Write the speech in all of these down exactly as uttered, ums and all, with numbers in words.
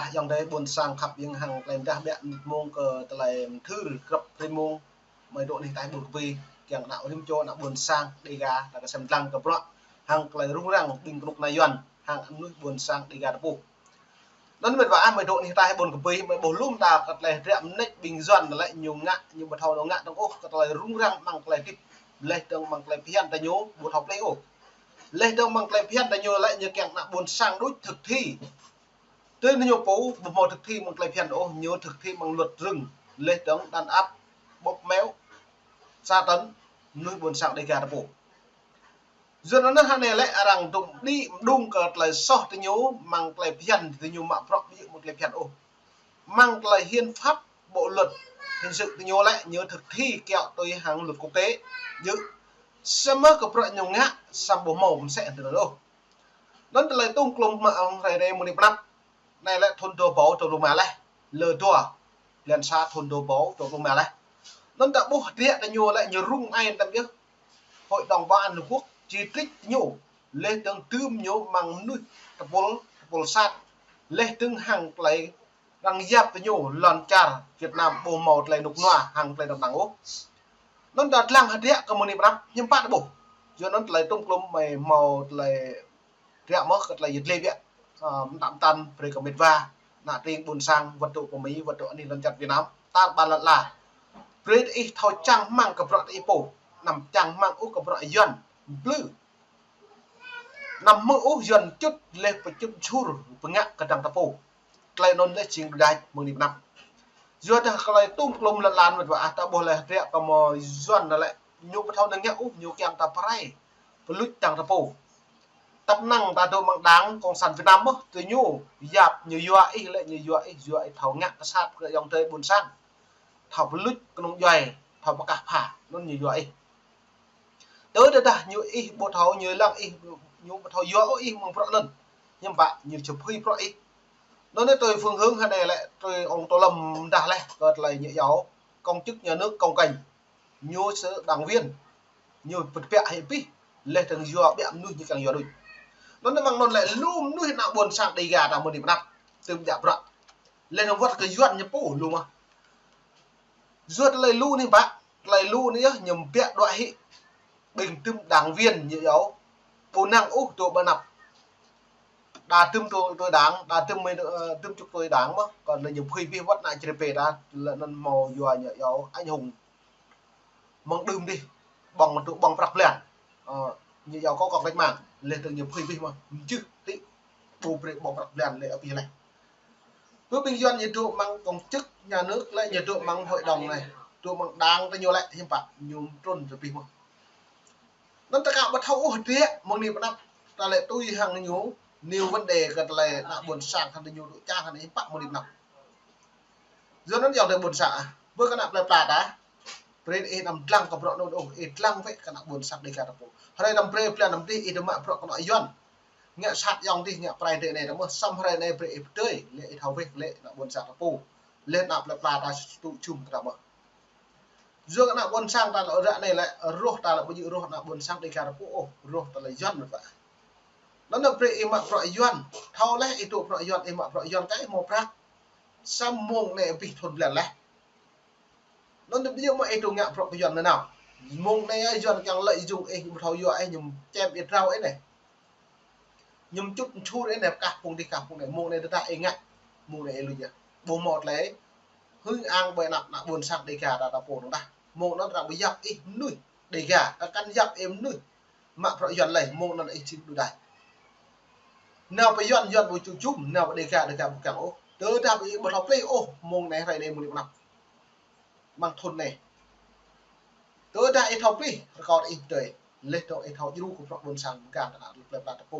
Ayŏng adơi ƀôn sang khăp, ƀing hăng tơlơi mơdah biă mơ̆ng kơ tơlơi mơthưr grăp hrơi mông, mơi dŏ anih ataih ƀôn kơpi, kiăng ană rĭm čô ană ƀôn sang Dêga ta kơsem lăng kơ bruă hăng tơlơi rŭng răng ƀing kơnuk kơna Yuan hăng mơnuih ƀôn sang Dêga ta pô. Anŭn mĕt wa ah, mơi dŏ anih ataih ƀôn kơpi, mơi ƀuh lŏm ta kơ tơlơi hơdră mơneč ƀing Yuan lĕ ñu ngă, ñu ƀu thâo nao ngă dơ̆ng ôh kơ tơlơi rŭng răng amăng tơlơi hơdip, laih dơ̆ng amăng tơlơi phiăn ta ñu ƀu thâo plih ôh. Laih dơ̆ng amăng tơlơi phiăn ta ñu lĕ ñu kiăng ană ƀôn sang đôč thực thi. Tui anŭn ñu pô ƀu hmâo thực thi amăng tơlơi phiăn ôh, ñu thực thi amăng luật rừng, laih dơ̆ng đàn áp, bóp méo, tra tấn mơnuih ƀôn sang Dêga ta pô. Yua anŭn hơnai lĕ arăng dŏ đĭ mơđung kơ tơlơi soh ta ñu amăng tơlơi phiăn ta ñu mă bruă ƀu djơ̆ amăng tơlơi phiăn ôh. Amăng tơlơi hiến pháp, bộ luật hình sự ta ñu lĕ ñu thực thi kiaŏ tui hăng luật quốc tế. Djơ̆ samơ̆ kơ bruă ñu ngă samơ̆ ƀu hmâo mơsĕ tui anŭn ôh. Anŭn tơlơi tŏng klŏm mơ̆ng hrơi anai mơ̆ng anai pơ anăp. Anai lĕ thun dua rơbâo dua pluh rơma laih. Lơ dua, blan sa thun dua rơbâo dua pluh rơma laih. Anŭn ta ƀuh hơdră ta ñu lĕ ñu rŭng ai tăm yơh. Hội đồng Bảo an Liên Hợp Quốc chỉ trích ñu, laih dơ̆ng dưm ñu amăng mơnuih tơpul, tơpul sat, laih dơ̆ng hăng tơlơi arăng yap ta ñu lŏn čar Việt Nam ƀu hmâo tơlơi rơnŭk rơnua hăng tơlơi đơ̆ng đăng ôh. Anŭn ta lăng hơdră kơ mơ̆ng anai pơ anăp hiư̆m pă ta ƀuh. Yua anŭn tơlơi tŏng klŏm mơi hmâo tơlơi hơdră mơ̆ kơ tơlơi yơh lĕ biă. Ơ, mơtam mơtam brơi kơ mĕt wa, ană tring ƀôn sang, wơ̆t dŏ pơ Mi, wơ̆t dŏ anih lŏn čar Việt Nam, tar ƀar lŏn ala. Brơi ih thâo čang rơmang kơ bruă ta ih pô, anăm čang rơmang ôh kơ bruă Yuan plư. Anăm hmư̆ ôh Yuan čŭt laih pơčŭt čur pơngă kơdrăng ta pô. Tơlơi anŭn lĕ jing đuaĭ mơ̆ng anai pơ anăp. Yua dah tơlơi tŏng klŏm lŏn lan mĕt wa ah, ta ƀuh lĕ hơdră kơ mơ̆ Yuan anŭn lĕ ñu ƀu thâo nao ngă ôh, ñu kiăng ta pơrai, pơluč kơdrăng ta pô. Tăp năng ta dŏ amăng đảng Cộng sản Việt Nam mơ̆, tui ñu yap ñu yua ih lĕ ñu yua ih, yua ih thâo ngă kơ sat kơ ayŏng adơi ƀôn sang, thâo pơluč kơnung djuai, thâo pơkah pha, anŭn ñu yua ih. Tơdah ñu ih ƀu thâo, ñu lăng ih, ñu ƀu thâo yua ôh ih mơ̆ng bruă anŭn, hiư̆m pă ñu či phui bruă ih. Anŭn tui phương hướng hơnai lĕ tui ông Tô Lâm mơdah laih kơ tơlơi ñu iâu công chức nhà nước cồng kềnh. Ñu sư đảng viên, ñu pơtơbiă hĭ pih, laih dơ̆ng yua biă mơnuih ñu kiăng yua đôč. Anŭn mơ̆ng anŭn lĕ lu mơnuih ană ƀôn sang Dêga ta mơ̆ng anai pơ anăp tơm djă bruă. Laih dơ̆ng wơ̆t kơ Yuan ñu pô lu mơ̆. Yua tơlơi lu anai pă, tơlơi lu anai yơh ñu biă đuaĭ hĭ. Ƀing tơm đảng viên ñu iâu ƀu năng ôh dŏ ƀơi anăp. Đa tơm tui, tui đảng, đa tơm mơi, ơ, tơm čŭk tui đảng mơ̆, kơ lĕ ñu phui pih wơ̆t ană čri pê ta, lĕ anŭn hmâo yua ñu iâu anh hùng. Mơ̆ng đưm dih, ƀơ̆ng mơ̆ tŭ ƀơ̆ng prăk blan. Ơ, ñu iâu có công cách mạng, laih dơ̆ng ñu phui pih mơ̆, mơjưh tĭ, ƀu brơi ƀơ̆ng prăk blan lĕ abih laih. Tui ƀing Yuan ñu dŏ amăng công chức nhà nước lĕ, ñu dŏ amăng hội đồng anai, dŏ amăng đảng ta ñu lĕ, hiư̆m pă, ñu trŭn tơ pih mơ̆. Anŭn ta ka ƀu thâo ôh hơdră mơ̆ng anai pơ anăp, ta lĕ tui hăng ñu, nêu vấn đề kơ tơlơi ană ƀôn sang hăng ñu dŏ čang hăng hiư̆m pă mơ̆ng anai pơ anăp. Yua anŭn ayŏng adơi ƀôn sang ah, ƀơi kơ ană plơi pla ta, brơi ih anăm lăng kơ bruă anŭn ôh, ih lăng wơ̆t kơ ană ƀôn sang Dêga ta pô. Hrơi anăm brơi blan anăm dih ih dŏ mă bruă kơnuk Yuan. Ngă sat ayŏng dih, ngă pơrai adơi anai ta mơ̆, samơ̆ hrơi anai brơi ih pơdơi, lĕ ih thâo wơ̆t lĕ ană ƀôn sang ta pô. Lĕ ană plơi pla ta tŭ jum kơ ta mơ̆. Yua ană ƀôn sang ta lĕ ră anai lĕ, rŏh ta lĕ ƀu djơ̆ rŏh ană ƀôn sang Dêga ta pô ôh, rŏh tơlơi Yuan mơ̆n ƀă. Anŭn brơi ih mă bruă Yuan, thâo laih ih dŏ bruă Yuan, ih mă bruă Yuan kơ ih hmâo prăk. Samơ̆ mông anai abih thun blan laih. Anŭn ƀu djơ̆ mơ̆ ih dŏ ngă bruă kơ Yuan nanao. Mông anai Yuan kiăng lợi dụng ih, ñu ƀu thâo yua ih, ñu čem ih drao ih anai. Ñu čŭt čur ih anai, kah phung dih kah phung anai, mông anai tơdah ih ngă, mông anai ih lui yơh. Ƀu hmâo tơlơi hưng ang ƀơi anăp ană ƀôn sang Dêga ta ta pô dơ̆ng tah. Mông anŭn arăng ƀu yap ih mơnuih Dêga, kăn yap ih mơnuih mă bruă Yuan lơi, mông anŭn ih jing đuaĭ. Nao pơ Yuan, Yuan ƀu tŭ jum, nao pơ Dêga, Dêga ƀu kiăng ôh. Tơdah ƀu ih ƀu thâo plih ôh, mông anai hrơi anai mơ̆ng anai pơ anăp. Amăng thun anai. Tơdah ih thâo plih, rơkâo ih pơdơi. Laih dơ̆ng ih thâo djru kơ bruă ƀôn sang mơgang kơ ană plơi pla ta pô.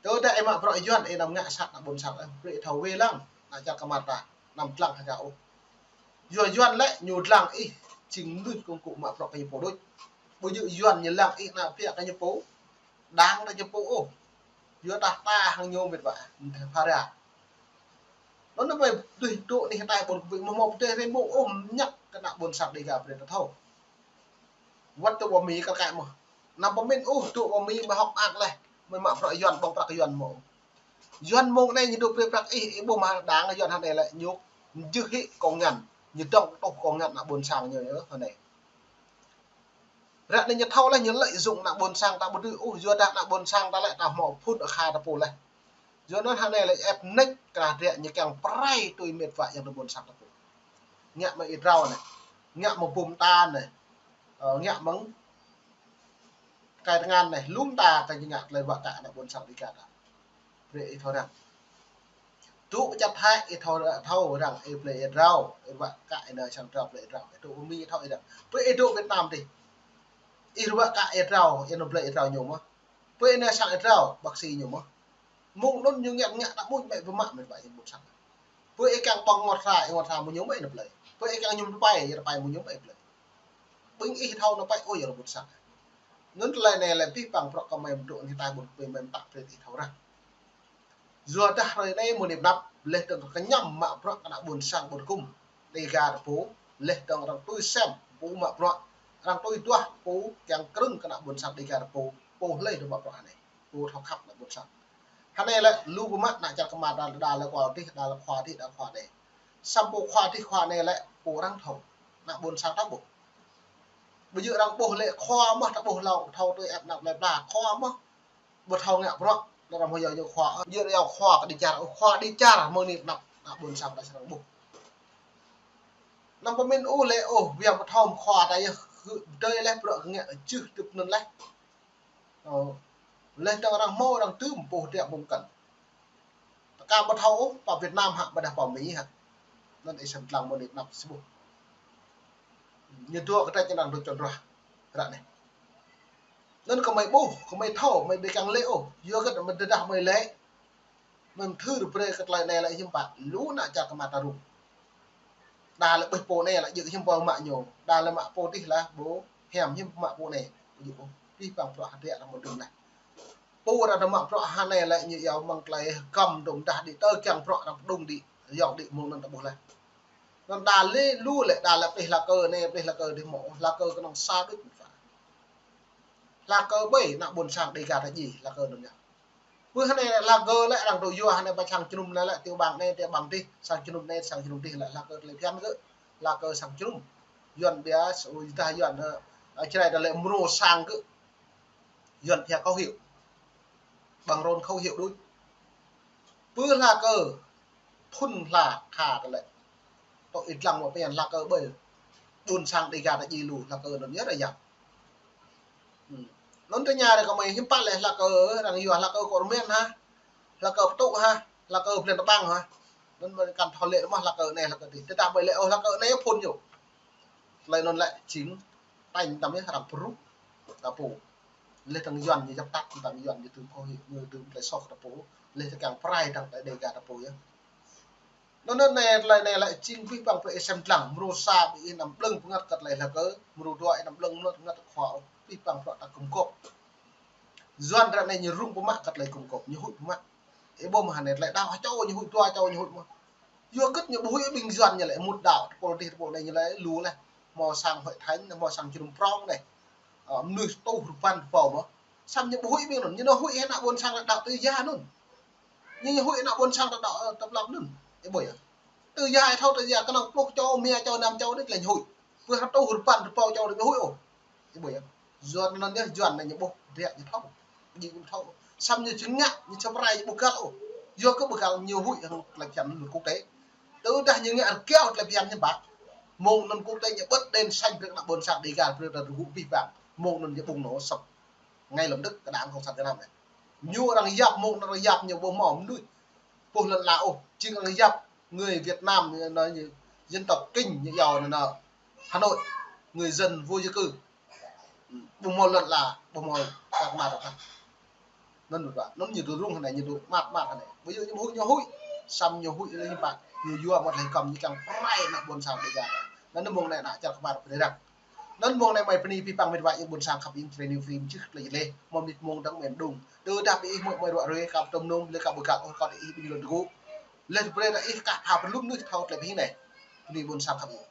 Tơdah ih mă bruă Yuan, ih anăm ngă sat ană ƀôn sang, ơ, brơi ih thâo wai lăng, ană čar kơmar ta, anăm lăng hơgao ôh. Yua Yuan lĕ ñu lăng ih, jing mơnuih kông kŭ mă bruă kơ ñu pô đôč. Ƀu djơ̆ Yuan ñu lăng ih ană plơi kơ ñu pô, đang ta ñu pô ôh. Yua dah ta hăng ñu mĕt wa, mơ̆n tơlơi phara. Anŭn anai ƀơi tui dŏ anih ataih ƀôn kơpi mơ̆ hmâo pơdơi hrơi mông ôh, ñăk kơ ană ƀôn sang Dêga brơi ta thâo. Wơ̆t dŏ pơ Mi kar kaĭ mơ̆. Anăm pơmĭn ôh dŏ pơ Mi mơi hŏk mơak laih, mơi mă bruă Yuan, ƀơ̆ng prăk Yuan mơ̆. Yuan mơ̆ng anai ñu dŏ brơi prăk ih, ih ƀuh mă đang Yuan hơnai lĕ ñu jưh hĭ kông ngăn, ñu dŏng tuh kông ngăn ană ƀôn sang ñu yơh hơnai. Ră anai ñu thâo laih ñu lợi dụng ană ƀôn sang ta ƀu dưi ôh, yua dah ană ƀôn sang ta lĕ ta hmâo phun akha ta pô laih. Yua anŭn hơnai lĕ ĕp nĕč kơ ră anai ñu kiăng pơrai tui mĕt wa yang ană ƀôn sang ta pô. Ngă mơ̆ng ih drao anai, ngă mơ̆ng bum ta anai, ơ, ngă mơ̆ng kai tơngan anai, lŏm ta kơ ñu ngă tơlơi wă kă ană ƀôn sang Dêga ta. Brơi ih thâo răng. Dŏ pơ čar Thái ih thâo, thâo răng, ih blơi ih drao, ih wă kă ih nao sang drao blơi ih drao. Ih dŏ pơ Mi ih thâo ih răng. Brơi ih dŏ Việt Nam dih. Ih wă kă ih drao, ih nao blơi ih drao ñu mơ̆n. Brơi ih nao sang ih drao, bác sĩ ñu mơ̆n. Mơ̆ng anŭn ñu ngă ngă ta ƀuh mĕt wa mă mĕt wa yang ƀôn sang. Brơi ih kiăng ƀơ̆ng ngŏt hra, ih ngŏt hra mơ̆ng ñu mơ̆n ih nao blơi. Brơi ih kiăng ñu tơpai, ih tơpai mơ̆ng ñu mơ̆n ih blơi. Ƀing ih thâo nao pai ôh yang ană ƀôn sang. Anŭn tơlơi anai lĕ abih bang bruă kơ mơi mơdrŏ anai ta ƀôn kơ mơi mơ̆n ta brơi ih thâo răng. Yua dah hrơi anai mơ̆ng anai pơ anăp, laih dơ̆ng kơ ñăm mă bruă kơ ană ƀôn sang ƀôn gum Dêga ta pô, laih dơ̆ng arăng tui sem pô mă bruă, arăng tui duah pô kiăng krơ̆ng kơ ană ƀôn sang Dêga ta pô, pô hlơi dŏ mă bruă hơnai, pô thâo khăp ană ƀôn sang. Hơnai lĕ lu pơmă ană čar kơmar đa, đa lĕ khua dih, đa lĕ khua dih, đa khua anai. Samơ̆ pô khua dih khua anai lĕ pô arăng thâo, ană ƀôn sang ta ƀuh. Ƀu djơ̆ arăng ƀuh lĕ khua mơ̆n ta ƀuh hlâo, thâo tui ĕp anăp lĕ pla khua mơ̆n. Ƀu thâo ngă bruă, lĕ arăng hmâo yua ñu khua, yua yua khua kơ dêh čar, ôh, khua dêh čar mơ̆ng anai pơ anăp, ană ƀôn sang ta srăng ƀuh. Anăm pơmĭn ôh lĕ, ôh, biă ƀu thâo mơ̆ng khua ta yơh, hơ, pơdơi laih bruă kơ ngă jưh tŭp anŭn laih. Ơ, laih dơ̆ng arăng hmâo arăng tŭ pô tiă ƀơ̆ng kăn. Tơka ƀu thâo ôh, pơ Việt Nam hă, ƀôdah pơ Mi hă. Anŭn ih sem lăng mơ̆ng anai pơ anăp sĭ ƀuh. Ñu dŏ kơ ta čơnăng dŏ čŏn ruah. Ră anai. Anŭn kơ mơi ƀuh, kơ mơi thâo, mơi ƀu kiăng lĕ ôh. Yua kơ mơi tơdah mơi lĕ. Mơ̆ng thưr brơi kơ tơlơi anai lĕ hiư̆m pă, lu ană čar kơmar ta rŭng. Đa lĕ ƀuh pô anai lĕ djơ̆ hiư̆m pă mă ñu. Đa lĕ mă pô dih lah, ƀu hiam hiư̆m mă pô anai. Ƀu djơ̆ ôh, abih bang bruă hơdră arăng mơ̆ng đưm laih. Pô arăng dŏ mă bruă hơnai lĕ ñu iâu mơ̆ng tơlơi hơgăm dŏ mơdah đĭ tơ kiăng bruă arăng pơdŏng đĭ, yŏng đĭ mơ̆ng anŭn ta ƀuh laih. Anŭn đa lĕ lu lĕ đa lĕ plih hla kơ anai, plih hla kơ dih mơ̆, hla kơ kơnơ̆ng sa đôč mơ̆n pă. Hla kơ ƀơi ană ƀôn sang Dêga ta djai, hla kơ anŭn yơh. Pơ hơnai lĕ hla kơ lĕ arăng dŏ yua hơnai ƀơi sang jơnum anai lĕ tiểu bang anai, tiểu bang dih, sang jơnum anai, sang jơnum dih lĕ hla kơ tơlơi phiăn gơ̆, hla kơ sang jơnum. Yuan biă, ơ, dah Yuan, ơ, ơ, Jrai ta lĕ mrô sang gơ̆. Yuan phiăn khẩu hiệu. Bằng rôn khẩu hiệu đôč. Pơ hla kơ phŭn hla kha ta lĕ. Tŏ ih lăng mă phiăn hla kơ ƀơi ƀôn sang Dêga ta djai lu hla kơ anŭn yơh ră yap. Hmm. Anŭn tơña ră kơ mơi hiư̆m pă lĕ hla kơ arăng yua hla kơ kơ rơmen hă? Hla kơ pơtŭ hă? Hla kơ blen tơƀang hă? Anŭn mơi kăn thâo lĕ mơ̆n hla kơ anai hla kơ dih. Tơdah mơi lĕ ôh hla kơ anai phŭn yơh. Tơlơi anŭn lĕ jing tañ tăm yơh arăng pơruh ta pô. Laih dơ̆ng Yuan ñu djăp tăk tăm Yuan ñu tŭm khŏ hĭ, ñu tŭm tơlơi soh ta pô. Laih dơ̆ng kiăng pơrai dơ̆ng tơlơi Dêga ta pô yơh. Anŭn anai, tơlơi anai lĕ jing abih bang brơi ih sem lăng, mrô sa ƀing ih anăm blơ̆ng bơngăt kơ tơlơi hla kơ, mrô dua ih anăm blơ̆ng bơngăt kơ khua ôh, abih bang bruă ta gum gôp. Yuan ră anai ñu rŭng pơmă kơ tơlơi gum gôp, ñu huĭ pơmă. Ih ƀuh mơ̆ hơnai tơlơi đaŏ ha čô ñu huĭ, dua čô ñu huĭ mơ̆n. Yua kơ ñu ƀu huĭ ƀing Yuan ñu lĕ mŭt đaŏ, tơpul dih tơpul anai ñu lĕ lu laih, hmâo sang Hội Thánh, hmâo sang jơnum prŏng anai. Ơ, mơnuih rơtuh rơbăn rơbâo mơ̆n. Samơ̆ ñu ƀu huĭ ƀing anŭn, ñu nao huĭ hĭ ană ƀôn sang đaŏ tơ ya anŭn. Ñu, ñu huĭ ană ƀôn sang ta đaŏ, ơ, tơpul anŭn. Ih ƀuh yơh. Tơ ya ih thâo tơ ya kơnơ̆ng pluh čô, mia čô, năm čô đôč lĕ ñu huĭ. Pơ rơtuh rơbăn rơbâo čô đôč ñu huĭ ôh. Ih ƀuh yơh. Yuan anŭn yơh, Yuan anai ñu ƀuh, ră ñu thâo. Ñu thâo. Samơ̆ ñu či ngă, ñu či pơrai, ñu ƀu găl ôh. Yua kơ ƀu găl ñu huĭ hăng tơlơi phiăn luật quốc tế. Tơdah ñu ngă rơgao tơlơi phiăn ñu ƀă. Mơ̆ng anŭn quốc tế ñu bật đèn xanh brơi kơ ană ƀôn sang Dêga, brơi ta rơgŭ abih bang. Mơ̆ng anŭn ñu bùng nổ sập. Ngay lập tức kơ Đảng Cộng sản Việt Nam anai. Ñu arăng yap, mơ̆ng anŭn arăng yap ñu ƀu hmâo mơnuih pô lŏn ala ôh, jing arăng yap người Việt Nam, ñu nói như dân tộc Kinh, ñu iâu anŭn Hà Nội, người dân vô gia cư. Ƀu hmâo lŏn ala, ƀu hmâo kar kơmar ta. Anŭn ƀu djơ̆, anŭn ñu dŏ rŭng hơnai, ñu dŏ măt măt hơnai. Ƀu djơ̆ ñu huĭ, ñu huĭ. Samơ̆ ñu huĭ lĕ hiư̆m pă, ñu yua mơ̆ tơlơi hơgăm ñu kiăng pơrai ană ƀôn sang Dêga. Anŭn mơ̆ng anai ană čar kơmar pơdơi răng. Anŭn mơ̆ng anai mơi bơni abih bang mĕt wa yang ƀôn sang khăp ing trei niu phim čih tơlơi lĕ. Mơ̆ mĭt mơ̆ng dơ̆ng mĕm đung. Tơdah ƀing ih mơi mơi ruă ruai kơ tơm nung, lĕ kơ ƀu găl ôh kơ ih ƀing lŏn tơgŭ. Lĕ brơi ta ih kah pha pơlŭm nuih thâo tơlơi pơhing anai. Bơni ƀôn sang khăp ing.